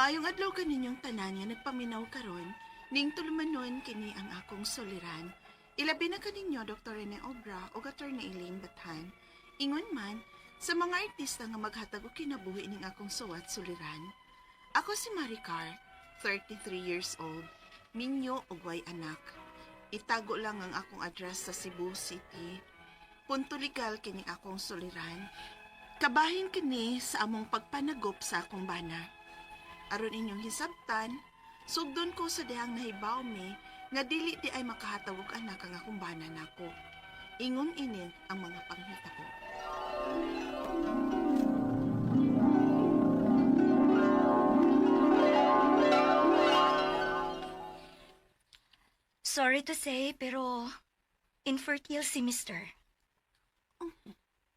Maayong adlaw kaninyong tanan nga nagpaminaw karon, ning tulumanon kini ang akong suliran. Ilabi na kaninyo Dr. Rene Obra ug Attorney Elaine Bathan. Ingon man sa mga artista nga maghatag og kinabuhi ning akong suwat suliran. Ako si Maricar, 33 years old, minyo ug way anak. Itago lang ang akong address sa Cebu City. Punto legal kini akong suliran. Kabahin kini sa among pagpanagop sa akong bana. Aron inyong hisabtan, sugdon ko sa dihang nahibaw mi nga dili di ay makahatag og anak ang akong bana nako. Ingon ini ang mga panghitabo. Sorry to say, pero infertile si Mister.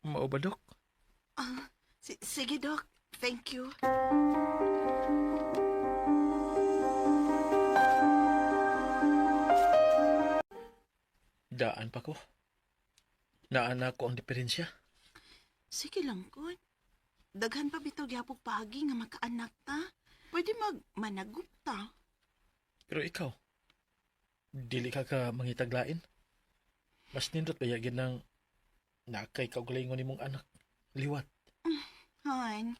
Mao ba, Dok? Ah, sige, Doc. Thank you. Daan pa ko. Naana ko ang diferensya. Sige lang kun. Daghan pa bitaw gyapog paagi nga makaanak ta. Pwede mag managup ta. Pero ikaw, dili ka ka mangitaglain. Mas nindot ba yagin ng nakay kaugalingon nimong anak. Liwat. Han,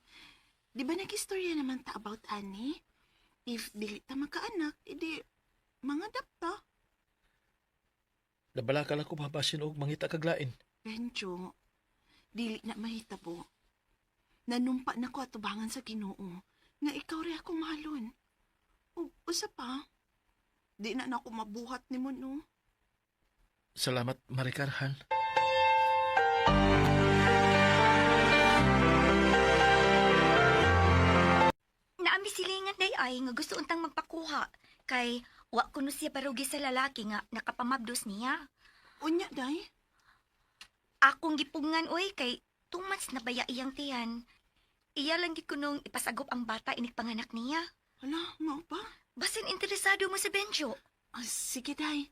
di ba nag-istorya naman ta about ani? If dili ta makaanak, edi mga dapta. Nabala ka lang ko babasin og mangita kaglain. Benjo, dili na mahitabo. Nanumpa na ko atubangan sa Ginoo nga ikaw rin akong mahalon. Ug usa pa, di na nako mabuhat nimo no. Salamat, Maricarhan. Naami silingan day ay nga gusto untang magpakuha kay wa kuno siya parugi sa lalaki nga nakapamabdos niya. Unya day, Akong gipugngan oy kay 2 months na baya iyang tiyan. Iya lang gid kunong ipasagop ang bata inig panganak niya. hala, mao pa. Basin interesado mo sa Benjo. Ah, sige day,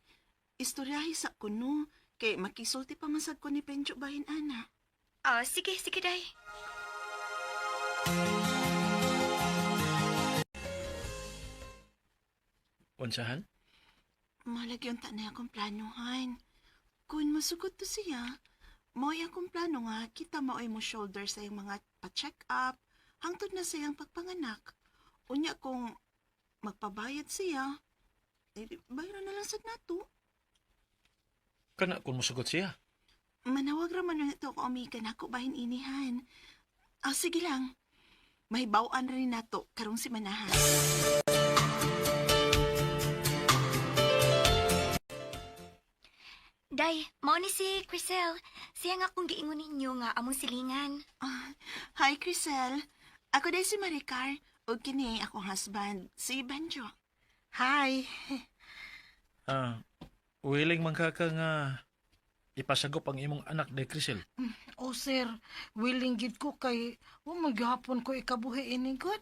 istoryahi sa kuno kay makisulti pa man sad ko ni Benjo bahin ana. Ah, sige, sige day. Unsahan? Malagi unta na akong planohan. Kung masugot to siya, mao'y akong plano nga kita mao'y mo shoulder sa iyang mga pa-check up, hangtod na sa iyang pagpanganak. Unya kung magpabayad siya, eh, bayaran na lang sad nato. Kana kung musugot siya. Manawag ra man ito ko amiga nako bahin inihan. Ah, sige lang. Mahibaw-an rin nato karong si Manahan. Day, mao ni si Crisel. Siya nga akong giingon ninyo nga among silingan. Ah, hi, Crisel. Ako day si Maricar. Ug kini akong husband, si Benjo. Hi. Ah, willing man ka ka nga ipasagop ang imong anak de Crisel. O sir, willing gid ko kay o maghapon ko ikabuhi ini good.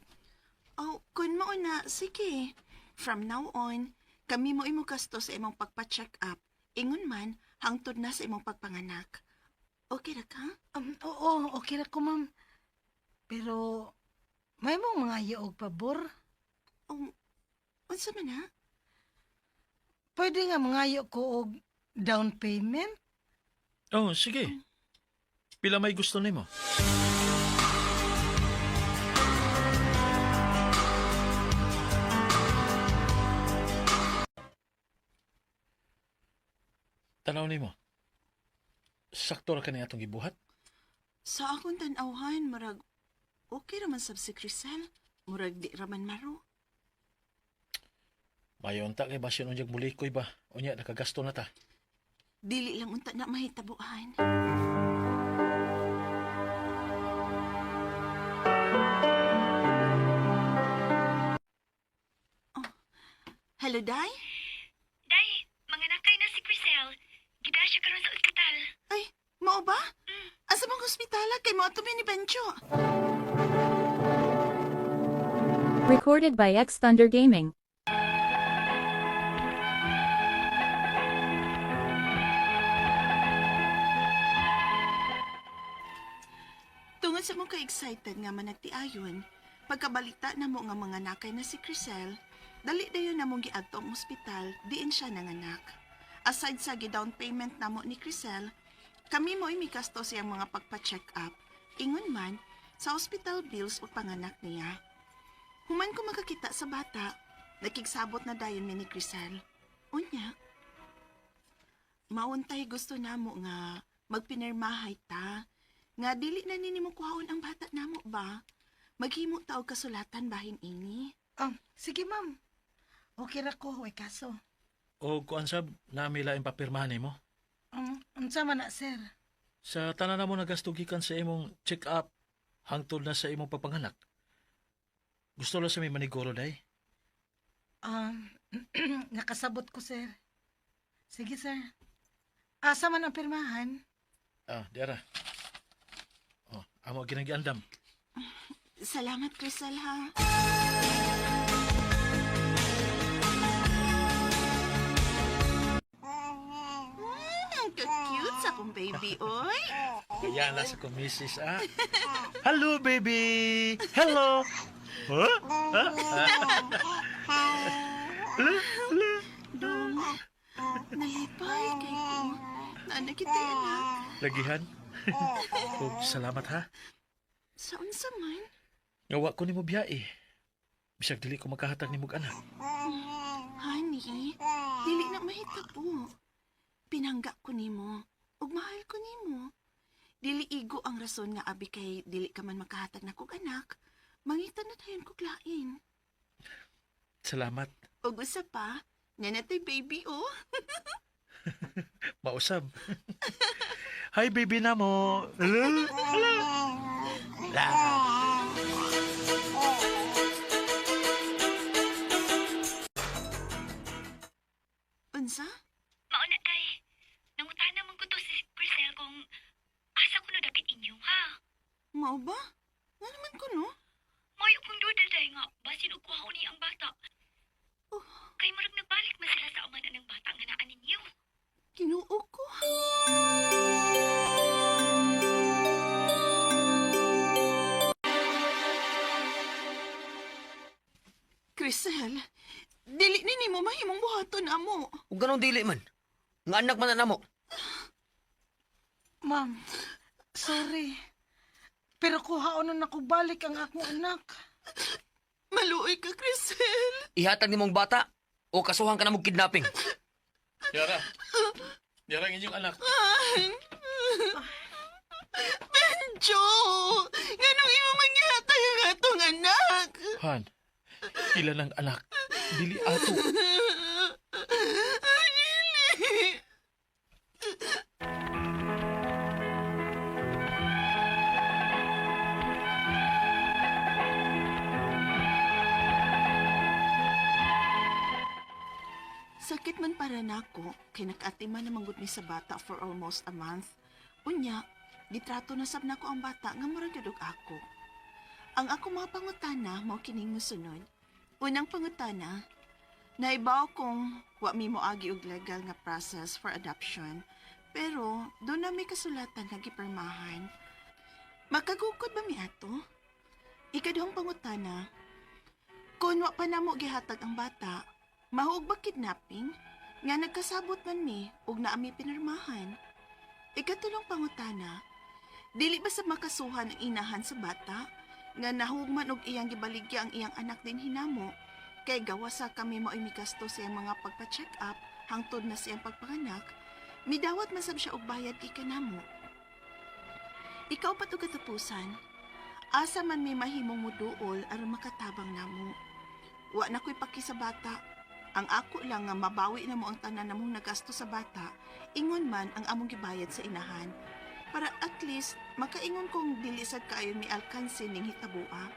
Oh, kun mao na, sige. From now on, kami mo imo gasto sa imong pagpa-check up. Ingon man, hangtod na sa imong pagpanganak. Okay ra ka? Oo, okay ra ko ma'am. Pero may mong mga og pabor. Oh, unsa man ha? Pwede nga mangayo ko og down payment? Oh, sige. Pila may gusto nimo? Tanaw nimo. Sakto ra kani atong gibuhat. Sa akong tan-awhan, murag okay ra man sab si Crisel. Murag di ra man maro. Mayon ta kay basin unyag mulikoy ba. Unya nakagasto na ta. Dili lang unta na mahitabuan. Oh. Hello, Day? Day, mga nakay na si Crisel. Gida siya karon sa ospital. Ay, mao ba? Asa mong ospitala kay mo ato ni Benjo? Recorded by X Thunder Gaming. Tungod sa mong ka-excited nga managtiayon, Pagkabalita namo nga mga nakay na si Crisel, dali dayon namong giadto ang ospital, diin siya nanganak. Aside sa gi-down payment namo ni Crisel, kami mo'y migasto siyang mga pagpa-check up. Ingon man, sa hospital bills ug panganak niya. Human ko makakita sa bata, nakigsabot na dayon mi ni Crisel. Unya, mauntay gusto namo nga magpinirmahay ta, nga dili na nini mo kuhaon ang bata namo ba? Maghimo ta og kasulatan bahin ini. Sige, ma'am. Okay ra ko, way kaso. O kuan sab, nami laing papirmahan nimo. Unsa man na, sir? Sa tanan namo nagasto gikan sa imong check-up hangtod na sa imong pagpanganak. Gusto lang sa may maniguro day. Um, nakasabot ko, sir. Sige, sir. Asa man ang pirmahan? Ah, diara. Oh, amo ginagiandam. Salamat, Crisel, ha. Ka-cute sa akong baby, oy. Kaya na sa kong misis, ah. Hello, baby! Hello! Huh? Huh? Dong, nalipay kay ko. Naana kita, anak. Lagihan. Oh, salamat ha. Sa unsa man? Ngawa ko nimo biyae. Bisag dili ko makahatag nimo og anak. Honey, dili na mahitabo. Pinangga ko nimo, ug mahal ko nimo. Dili igo ang rason nga abi kay dili ka man makahatag na kog anak. Mangita na dayon kog lain. Salamat. Ug usa pa, nanatay baby oh. Mausab. Hi, baby na mo. Hello. Hello. La. Unsa? Mauna kay, nangutana man ko to si Crisel kung asa ko no dapit inyo ha. Mao ba? Nga naman ko no? Mayo kong duda day nga, basin og kuhaon ni ang bata. Oh. Kay murag nagbalik man sila sa amanan ng bata nga naa ninyo. Kinuo ko. Crisel, dili ni nimo mahimong buhaton amo. Ug ganong dili man. Nga anak man na namo. Ma'am, sorry. Pero kuhaon na ko balik ang akong anak. Maluoy ka, Crisel. Ihatag nimong bata o kasuhan ka na mo kidnapping. Yara. Yara ang inyong anak. Benjo! Nganong imo mangyahatag ang atong anak? Han, ilan ang anak? Dili ato. Dili. Sakit man para nako kay nakaatiman na manggod mi sa bata for almost a month. Unya, gitrato na sab nako ang bata nga murag gyud og ako. Ang ako mga pangutana mao kining mosunod. Unang pangutana, naibaw kong wa mi moagi og legal nga process for adoption, pero doon na may kasulatan nga gipirmahan. Makagukod ba mi ato? Ikaduhang pangutana, kung wa pa namo gihatag ang bata, mahuog ba kidnapping? Nga nagkasabot man mi ug naa mi pinirmahan. Ikatulong pangutana, dili ba sa makasuhan ang inahan sa bata? Nga nahugman og iyang gibaligya ang iyang anak din hinamo, kay gawa sa kami mao'y migasto sa iyang mga pagpa-check up hangtod na sa iyang pagpanganak, midawat man sab siya og bayad gikan namo. Ikaw pa to katapusan, asa man may mahimong muduol aron makatabang namo. Wa na ko'y paki sa bata. Ang ako lang nga mabawi na mo ang tanan namong nagasto sa bata, ingon man ang among gibayad sa inahan. Para at least makaingon kong dili sad kaayo mi alkanse ning hitabua.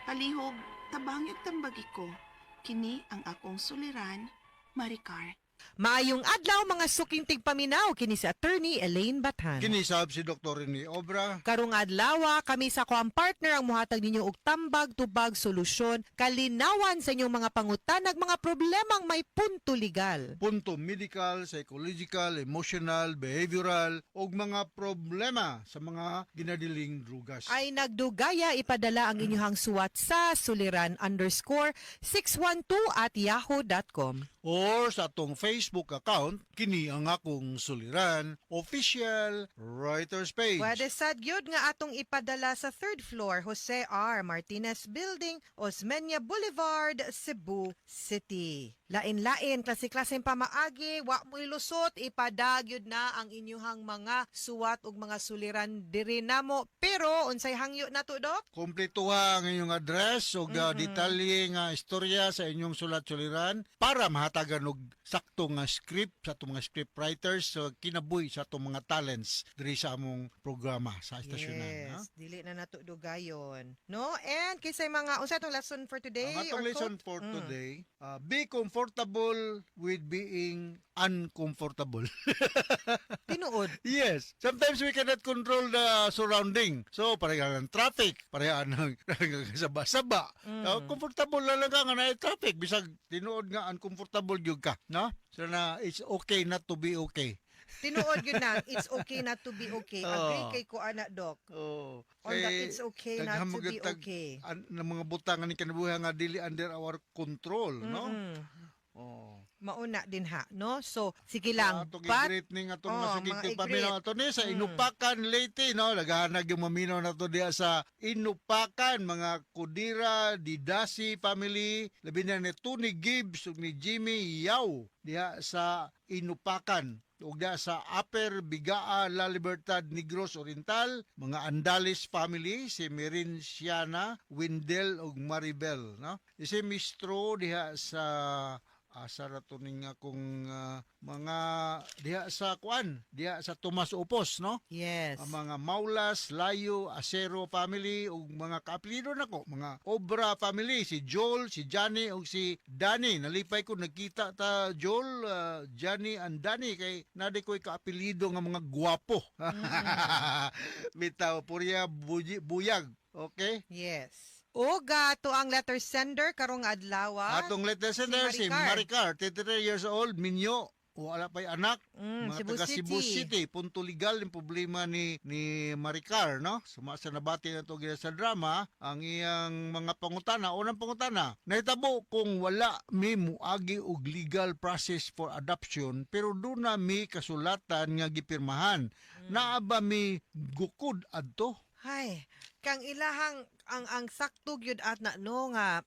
Palihog, tabang yung tambagi ko. Kini ang akong suliran, Maricar. Maayong adlaw, mga suking tigpaminaw, kini si Attorney Elaine Bathan. Kini sab si Dr. Rene Obra. Karong adlaw, kami sa akoang partner ang muhatag ninyo og tambag, tubag, solusyon, kalinawan sa inyong mga pangutanag, mga problemang may punto legal. Punto medical, psychological, emotional, behavioral ug mga problema sa mga ginadiling drugas. Ay nagdugaya, ipadala ang inyong suwat sa suliran_612@yahoo.com. Or sa atong Facebook account, kini ang akong suliran official writers page. Pwede sad gyud nga atong ipadala sa third floor, Jose R. Martinez Building, Osmeña Boulevard, Cebu City. Lain-lain, klase-klaseng pamaagi, wa mo ilusot, ipadagyod na ang inyuhang mga suwat ug mga suliran diri namo. Pero unsay hangyo nato, Dok? Kompletuha ang inyong address ug detalye nga istorya sa inyong sulat-suliran para mahatagan og sakto nga script sa atong mga script writers, so kinabuhi sa atong mga talents diri sa among programa sa estasyonan. Ha? Yes, dili na nato dugayon. No? And kinsay mga unsay atong lesson for today? Ang atong or lesson quote? for today, be comfortable with being uncomfortable. Tinuod. Yes. Sometimes we cannot control the surrounding. So, pareha ng traffic, pareha ng saba-saba. Comfortable na lang ka nga na traffic. Bisag tinuod nga uncomfortable gyud ka, no? So na it's okay not to be okay. Tinuod yun na, it's okay not to be okay. Agree Oo. kay ko ana, Doc. Oh. On the it's okay not to be okay. An, ng mga butang ni kinabuhi nga dili under our control, no? Oh. Mauna din ha, no? So, sige lang. Atong But, i-greet ning atong mga oh, sugig mga tigpaminaw i-greet. ato ni sa Inupakan, Leyte, no? Naghahanag yung maminaw na to diya sa Inupakan, mga Kudira, Didasi family, labi na ni Tony Gibbs ug ni Jimmy Yao diha sa Inupakan ug diha sa Upper Bigaa, La Libertad, Negros Oriental, mga Andales family, si Merin Siana, Wendell ug Maribel, no? Si Mistro diha sa asa ra to ning akong mga diha sa kuan, diha sa Tomas Upos, no? Yes. Ang mga Maulas, Layo, Acero family ug mga kaapelyido nako, mga Obra family, si Joel, si Johnny ug si Danny. Nalipay ko nagkita ta Joel, Johnny and Danny kay nadi ko'y kaapelyido nga mga gwapo. Bitaw purya buyag. Okay? Yes. Uga, to ang letter sender karong adlaw. Atong letter sender si Maricar. Maricar, 33 years old, minyo, wala pa'y anak, mga Cebu taga Cebu City. City. Punto legal yung problema ni Maricar, no? Suma sa nabati na to gina sa drama, ang iyang mga pangutana, unang pangutana, nahitabo kung wala mi muagi og legal process for adoption, pero duna mi kasulatan nga gipirmahan. Naa ba mi gukod adto? Hay, kang ilahang ang sakto gyud at na no nga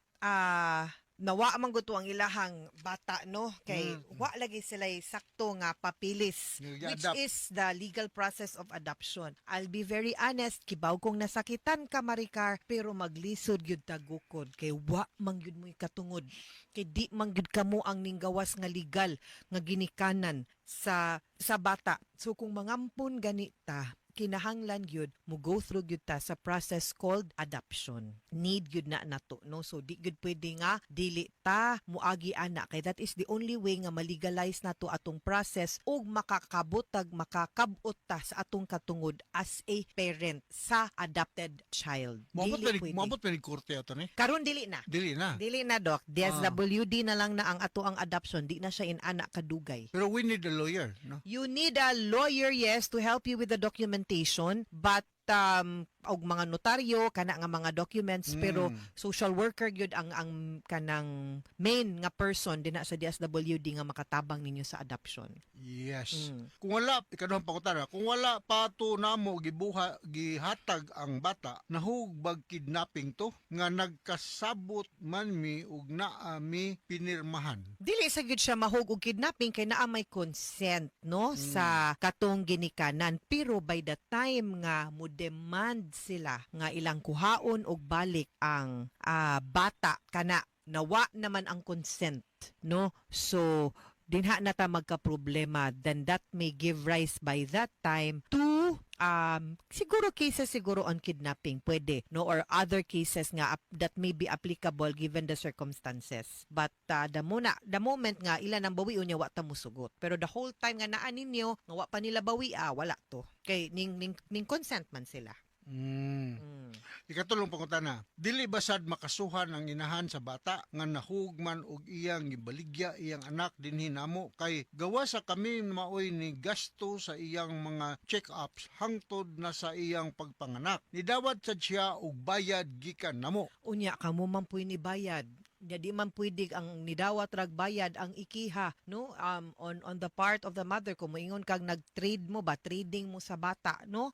nawa man gud to ang ilahang bata, no, kay wa lagi sila sakto nga papilis, which Nga-adapt. is the legal process of adoption. I'll be very honest, kibaw kong nasakitan ka, Maricar, pero maglisod gyud tagukod kay wa man gyud mo'y katungod kay di man gyud kamo ang ninggawas nga legal nga ginikanan sa bata. So kung mangampon gani ta, kinahanglan gyud mo go through gyud ta sa process called adoption. Need gyud na nato, no? So di gyud pwede nga dili ta muagi ana kay that is the only way nga malegalize nato atong process ug makakabutag makakabot ta sa atong katungod as a parent sa adopted child. Moabot Dili pa ni pwede. moabot pa ni korte ato ni? Karon dili na. Dili na. Dili na, Doc. DSWD na lang na ang ato ang adoption. Di na siya inana kadugay. Pero we need a lawyer, no? You need a lawyer, yes, to help you with the documentation, but og mga notaryo kana nga mga documents, pero social worker gyud ang kanang main nga person dinha sa DSWD nga makatabang ninyo sa adoption. Yes. Kung wala, ikaduhang pangutana, kung wala pa to namo gibuha gihatag ang bata, nahug bag kidnapping to nga nagkasabot man mi ug naa mi pinirmahan? Dili sa gyud siya mahug og kidnapping kay naa may consent, no, sa katong ginikanan, pero by the time nga mo demand sila nga ilang kuhaon og balik ang bata, kana nawa naman ang consent, no? So dinha na ta magka problema, then that may give rise by that time to few siguro cases siguro on kidnapping pwede, no, or other cases nga that may be applicable given the circumstances. But the moment nga ila nang bawion niya, wa ta musugot. Pero the whole time nga naa ninyo nga wa pa nila bawi, ah, wala to. Kay ning consent man sila. Ikatulong pangutana, dili ba sad makasuhan ang inahan sa bata nga nahugman og iyang gibaligya iyang anak dinhi namo, kay gawa sa kami maoy ni gasto sa iyang mga check-ups hangtod na sa iyang pagpanganak? Nidawat sad siya og bayad gikan namo. Unya kamo man puy ni bayad. Nya di man pwede ang nidawat rag bayad ang ikiha, no, on the part of the mother kung moingon kag nag-trade mo ba, trading mo sa bata, no,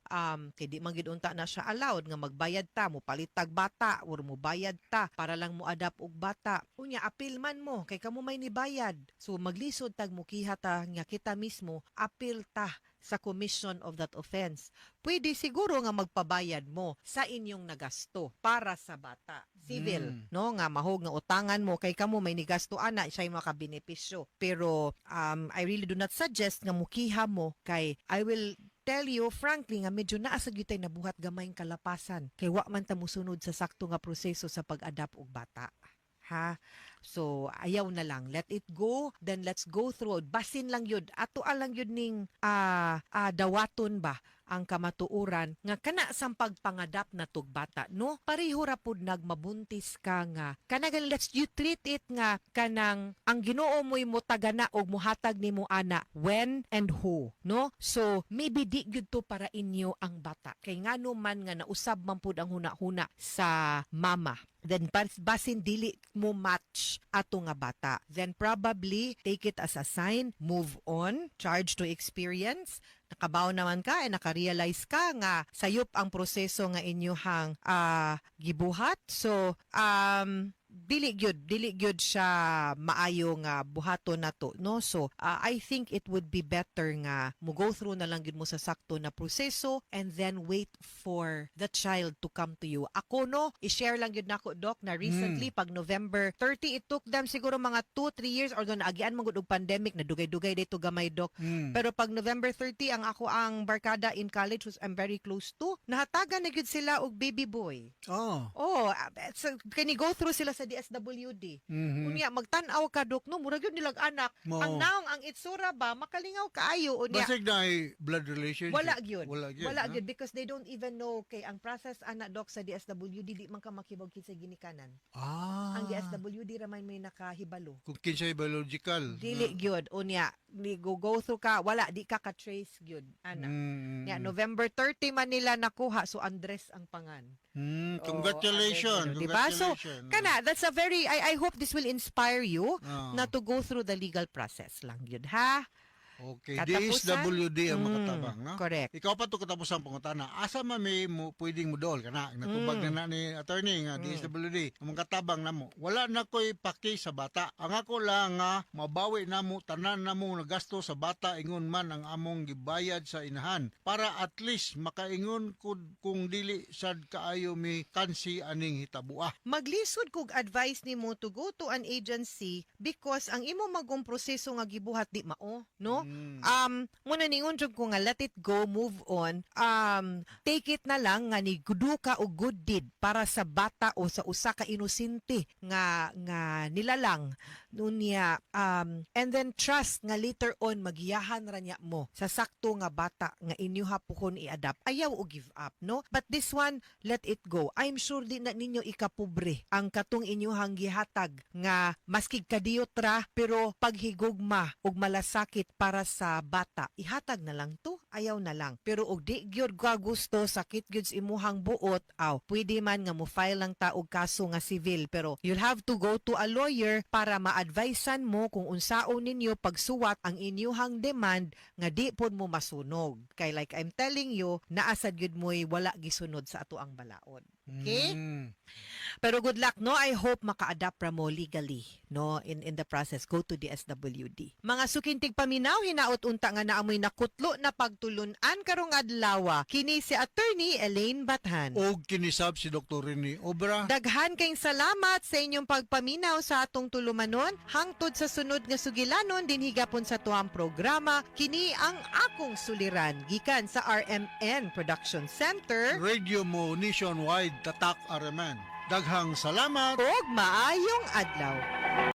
kay di man gid unta na siya allowed nga magbayad ta mo palitag bata or mo bayad ta para lang mo adapt og bata. Unya apil man mo kay kamo may nibayad, so maglisod tag mukiha ta nga kita mismo apil ta sa commission of that offense. Pwede siguro nga magpabayad mo sa inyong nagasto para sa bata. Civil, no, nga mahog nga utangan mo kay kamo may nigasto ana, siya makabenepisyo. Pero I really do not suggest nga mukiha mo kay I will tell you frankly nga medyo naa sa gyud tay nabuhat gamayng kalapasan kay wa man ta mosunod sa sakto nga proseso sa pag-adapt og bata. Ha? So, ayaw na lang. Let it go. Then let's go through. Basin lang yun. Ato lang yun ning dawaton ba ang kamatuoran nga kana sang pagpangadap na tug bata, no, pareho ra pud nagmabuntis ka nga kana gani, let's you treat it nga kanang ang Ginoo mo'y motagana og muhatag nimo ana when and who, no? So maybe di gyud to para inyo ang bata kay ngano man nga nausab man pud ang huna-huna sa mama, then basin dili mo match ato nga bata, then probably take it as a sign, move on, charge to experience. Nakabaw naman ka eh, nakarealize ka nga sayop ang proseso nga inyuhang gibuhat. So dili gyud siya maayo nga buhaton nato, no? So I think it would be better nga mo go through na lang gyud mo sa sakto na proseso and then wait for the child to come to you. Ako, no, i-share lang gyud nako, doc, na recently pag November 30, it took them siguro mga 2 3 years or naagian man gud og pandemic na dugay-dugay dito gamay, doc. Pero pag November 30, ang ako ang barkada in college who's I'm very close to, nahatagan na gyud sila og baby boy. Oh, so, kani go through sila sa DSWD. Unya magtan-aw ka, dok, no, murag yun nilag anak. Mo. Ang naong, ang itsura ba, makalingaw kaayo unya. Basig na ay blood relationship. Wala gyud. Wala gyud. Wala Ha? gyud because they don't even know kay ang process ana, doc, sa DSWD, di man ka makibog kinsa ginikanan. Ang DSWD ra man may nakahibalo. Kung kinsay biological. Dili gyud. Unya ni go through ka, wala, di ka ka-trace gyud ana. Ya, November 30 man nila nakuha, so Andres ang pangan. Mm, Oh, congratulations. Andres, diba? So, Congratulations. kana, that's a very I hope this will inspire you na to go through the legal process lang yun, ha? Okay, Katapusan? DSWD ang makatabang, no? Correct. Ikaw pa to katapos ang pangutana. Asa man may mo pwedeng mo dool kana? Natubag na na ni attorney nga DSWD ang makatabang namo. Wala na ko'y paki sa bata. Ang ako lang nga mabawi namo tanan namo nagasto sa bata ingon man ang among gibayad sa inahan para at least makaingon kud kung dili sad kaayo mi kansi aning hitabua. Maglisod kog advice nimo to go to an agency because ang imo magong proseso nga gibuhat di mao, no? Muna ningon jud ko nga let it go, move on. Take it na lang nga ni do ka og good deed para sa bata o sa usa ka inosente nga nilalang nunya, and then trust nga later on magiyahan ra niya mo sa sakto nga bata nga inyuha puhon i-adapt. Ayaw o give up, no? But this one, let it go. I'm sure di na ninyo ikapobre ang katong inyuhang gihatag nga maski kadiyot ra, pero paghigugma ug malasakit para sa bata, ihatag na lang to, ayaw na lang. Pero og di gyud ka gusto, sakit gyud sa imuhang buot, aw, pwede man nga mo file lang ta og kaso nga civil, pero you'll have to go to a lawyer para ma-advisean mo kung unsaon ninyo pagsuwat ang inyuhang demand nga di pod mo masunog. Kay like I'm telling you, naa sad gyud mo'y wala gisunod sa ato ang balaod. Okay? Pero good luck, no? I hope maka-adopt ra mo legally, no? In the process, go to the SWD. Mga suking tigpaminaw, hinaot unta nga naamoy nakutlo na pagtulunan karong adlaw. Kini si Attorney Elaine Bathan. Og kinisab si Dr. Rene Obra. Daghan kayong salamat sa inyong pagpaminaw sa atong tulumanon. Hangtod sa sunod nga sugilanon dinhi gapon sa tuang programa, kini ang akong suliran gikan sa RMN Production Center. Radio mo nationwide, Tatak RMN. Daghang salamat. Ug maayong adlaw.